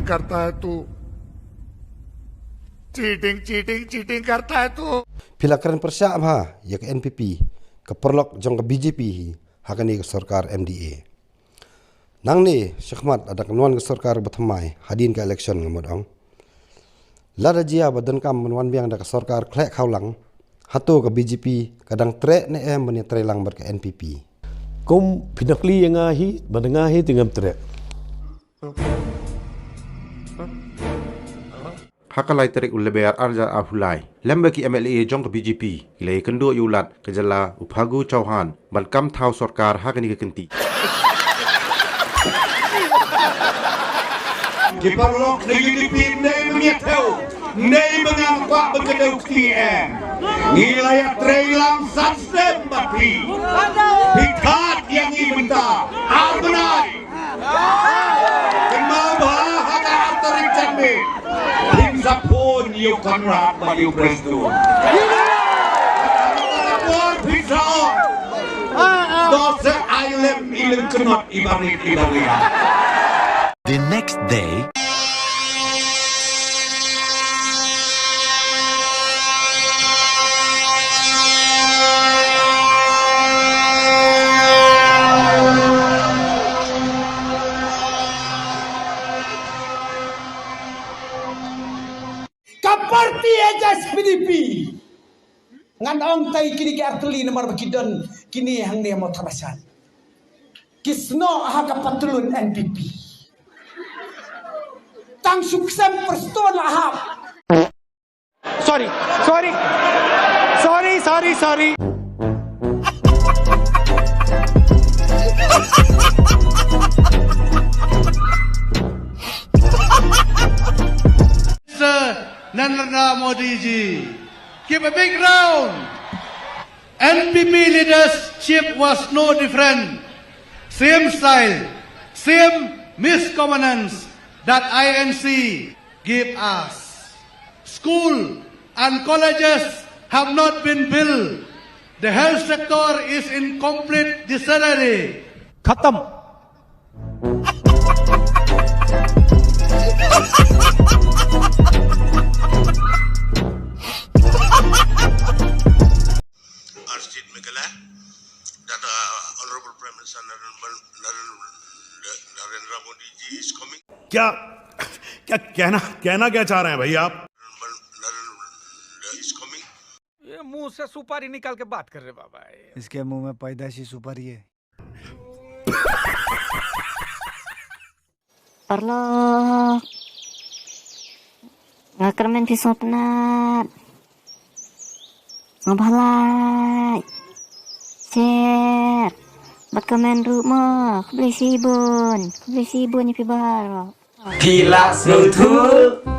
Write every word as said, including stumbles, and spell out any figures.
करता है तू। चीटिंग, चीटिंग, चीटिंग करता है तू। Phi la kren pyrshah bha ïa ka N P P, ka paralok jong ka B J P hi ha kane ka sorkar M D A. Nangne shakhmat lada kan wan ka sorkar ba thymmai hadien ka election, nga mut ong, lada jia ba donkam ban wan biang da ka sorkar khleh khawlang, hato ka B J P ka dang treh ne em ban ïatrei lang bad ka N P P? Kum phi nakli ïa nga hi, ba nga hi te ngam treh. Ha ka lai tarik u Lber arhajar arphew lai, lem bad ki M L A jong ka B J P ki la ïakynduh ïa u Lat ka jylla u Phagu Chauhan ban kam thaw sorkar ha kane ka kynti. Ki paralok na U D P, nei mynmiat thew, nei mynmiat kwah ban kdew kti em. Ngi la ïatrei lang san snem bad phi. Phi khot ïa ngi mynta ar bnai. Kynmaw bha ha ka ar tarik janmiet phin sa phone ïa u Conrad bad ïa u Prestone. Por phin sa ong, to se ai lem i lyngknot i barit i baria. The next day. Ka party H S P D P. Ngan ong tai kine ki artylli namar ba ki don kine hangne mo thabasan. Ki snoh ha ka patlun N P P. Tang suk sem Prestone la hap. Sorry, sorry. Sorry, sorry, sorry. Sir Narendra Modi ji. Give a big round. N P P leadership was no different. Same style, same misgovernance that I N C gave us. School and colleges have not been built. The health sector is in complete disarray. खत्म। Arjit Meghalaya, that uh, Honorable Prime Minister Narendra, Narendra, Narendra Modi ji is coming. क्या क्या कहना कहना क्या चाह रहे हैं भैया आप? Narendra is coming. ये मुंह से सुपारी निकाल के बात कर रहे बाबा। इसके मुंह में पैदाशी सुपारी है। Paralok. Nga kyrmen phi sngewtynnat. Sngewbha like, share bad comment ruh mo. Khublei shibun. Khublei shibun ïa phi baroh. Phi lah sngewthuh.